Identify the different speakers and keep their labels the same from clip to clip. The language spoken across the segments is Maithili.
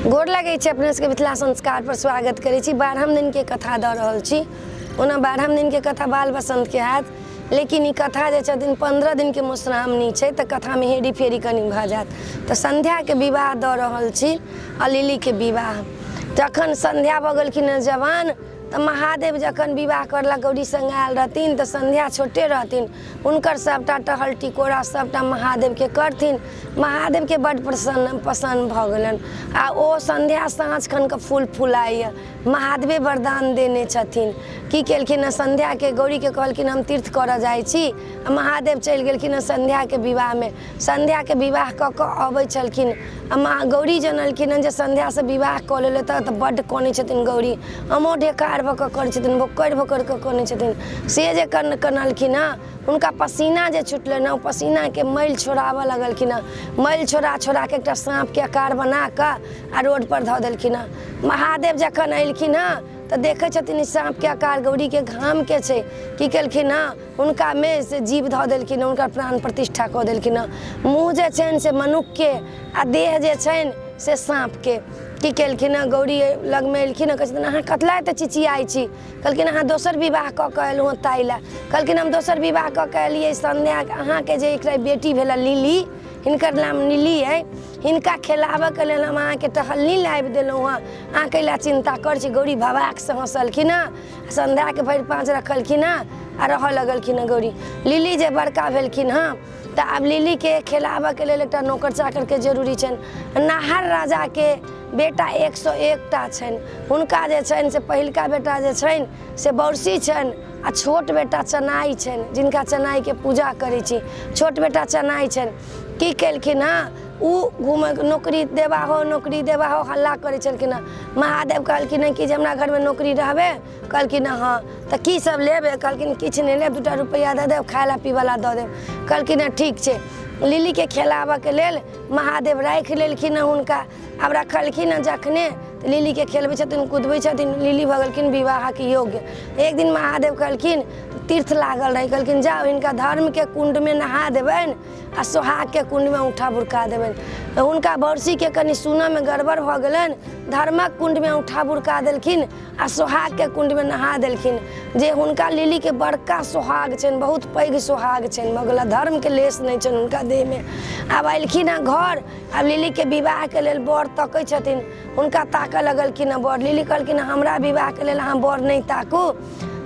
Speaker 1: गोर लगै छै अपने सबके। मिथिला संस्कार पर स्वागत करै छी। 12म दिनके कथा दऽ रहल छी। ओना 12म दिनके कथा बाल बसन्तके हैत, लेकिन ई कथा जे छथिन 15 दिनके मधुश्रावणी छै, तऽ कथामे हेरी फेरी कनि भऽ जायत। तऽ सन्ध्याके विवाह दऽ रहल छी आ लिलीके विवाह। तखन सन्ध्या भऽ गेलखिन हँ जवान, तऽ महादेव जखन विवाह करलक गौरी सङ्ग आयल रहथिन, तऽ सन्ध्या छोटे रहथिन। हुनकर सभटा टहल टिकोरा सभटा महादेवके करथिन। महादेवके बड्ड प्रसन्न पसन्द भऽ गेलनि आ ओ सन्ध्या साँझ खनके फूल फुलाइए। महादेवे वरदान देने छथिन। की केलखिन हँ, सन्ध्याके गौरीके कहलखिन हम तीर्थ करऽ जाइ छी, आ महादेव चलि गेलखिन हँ सन्ध्याके विवाहमे। सन्ध्याके विवाह कऽ कऽ अबै छलखिन आ माँ गौरी जनलखिन हँ जे सन्ध्यासँ विवाह कऽ लेलथि तऽ बड्ड कनै छथिन गौरी, अमो ढेकार भऽ कऽ करै छथिन, भोकरि भोकरि कऽ कनै छथिन। से जे कनलखिन हँ, हुनका पसीना जे छुटलनि हँ, ओ पसीनाके मैल छोड़ाबऽ लगलखिन हँ। मैल छोड़ा छोड़ाके एकटा साँपके आकार बना कऽ आ रोडपर धऽ देलखिन हँ। महादेव जखन एलखिन हँ तऽ देखै छथिन ई साँपके आकार गौरीके घामके छै। की केलखिन हँ, हुनकामे से जीव धऽ देलखिन हँ, हुनकर प्राण प्रतिष्ठा कऽ देलखिन हँ। मुँह जे छनि से मनुखके आ देह जे छनि से साँपके। की केलखिन हँ, गौरी लगमे एलखिन हँ, कहै छथिन अहाँ कतला एते चिचियाइ छी? कहलखिन अहाँ दोसर विवाह कऽ कऽ एलहुँ हँ ताहि लए। कहलखिन हम दोसर विवाह कऽ कऽ एलियै सन्ध्या, अहाँके जे एकटा बेटी भेल लिली, हिनकर नाम लिली अइ, हिनका खेलाबऽके लेल हम अहाँके टहलनी लाबि देलहुँ हँ, अहाँ कै लए चिन्ता करै छी? गौरी भबाकसँ हँसलखिन हँ, सन्ध्याके भरि पाँच रखलखिन हँ आ रहऽ लगलखिन हँ गौरी। लिली जे बड़का भेलखिन हँ तऽ आब लिलीके खेलाबऽके लेल एकटा नौकर चाकरके जरूरी छनि। नाहर राजाके बेटा 101टा छनि। हुनका जे छनि से पहिलका बेटा जे छनि से बौरसी छनि आ छोट बेटा चनाइ छनि, जिनका चनाइके पूजा करै छी। छोट बेटा चनाइ छनि। की केलखिन हँ, ओ घूमै नौकरी देबा हो, नौकरी देबा हो हल्ला करै छलखिन हँ। महादेव कहलखिन हँ कि जे हमरा घरमे नौकरी रहबै? कहलखिन हँ। तऽ की सब लेबै? कहलखिन किछु नहि लेब, 2टा रुपैआ दऽ देब, खाय लए पीबऽ लए दऽ देब। कहलखिन हँ ठीक छै। लिलीके खेलाबऽके लेल महादेव राखि लेलखिन हँ हुनका। आब रखलखिन हँ जखने तऽ लिलीके खेलबै छथिन, कुदबै छथिन, लिली भऽ गेलखिन विवाहक योग्य। एक दिन महादेव कहलखिन, तीर्थ लागल रहै, कहलखिन जाउ हिनका धर्मके कुण्डमे नहा देबनि आ सोहागके कुण्डमे औँठा बुरका देबनि। तऽ हुनका बरसीके कनि सुनऽमे गड़बड़ भऽ गेलनि, धर्मक कुण्डमे औँठा बुरका देलखिन आ सोहागके कुण्डमे नहा देलखिन। जे हुनका लिलीके बड़का सोहाग छनि, बहुत पैघ सोहाग छनि भऽ गेल, धर्मके लेश नहि छनि हुनका देहमे। आब एलखिन हँ घर, आब लिलीके विवाहके लेल वर तकै छथिन। हुनका ताकऽ लगलखिन हँ वर। लिली कहलखिन हमरा विवाहके लेल अहाँ वर नहि ताकू,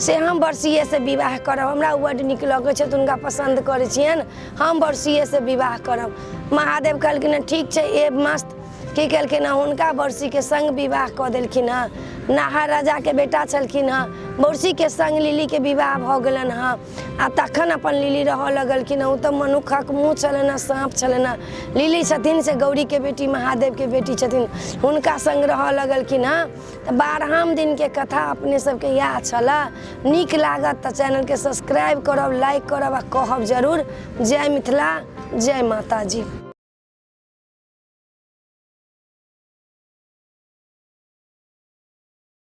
Speaker 1: से हम बरसीएसँ विवाह करब, हमरा ओ बड्ड नीक लगै छथि, हुनका पसन्द करै छियनि, हम बरसीएसँ विवाह करब। महादेव कहलखिन हँ ठीक छै, ए मस्त। की केलखिन हँ, हुनका बरसीके संग विवाह कऽ देलखिन हँ। नाहर राजाके बेटा छलखिन हँ, बरसीके संग लिलीके विवाह भऽ गेलनि हँ आ तखन अपन लिली रहऽ लगलखिन हँ। ओ तऽ मनुखक मुँह छलनि हँ, साँप छलनि हँ। लिली छथिन से गौरीके बेटी, महादेवके बेटी छथिन, हुनका संग रहऽ लगलखिन हँ। तऽ 12म दिनके कथा अपने सबके इएह छलए। नीक लागत तऽ चैनलके सब्सक्राइब करब, लाइक करब आ कहब जरूर। जय मिथिला, जय माताजी।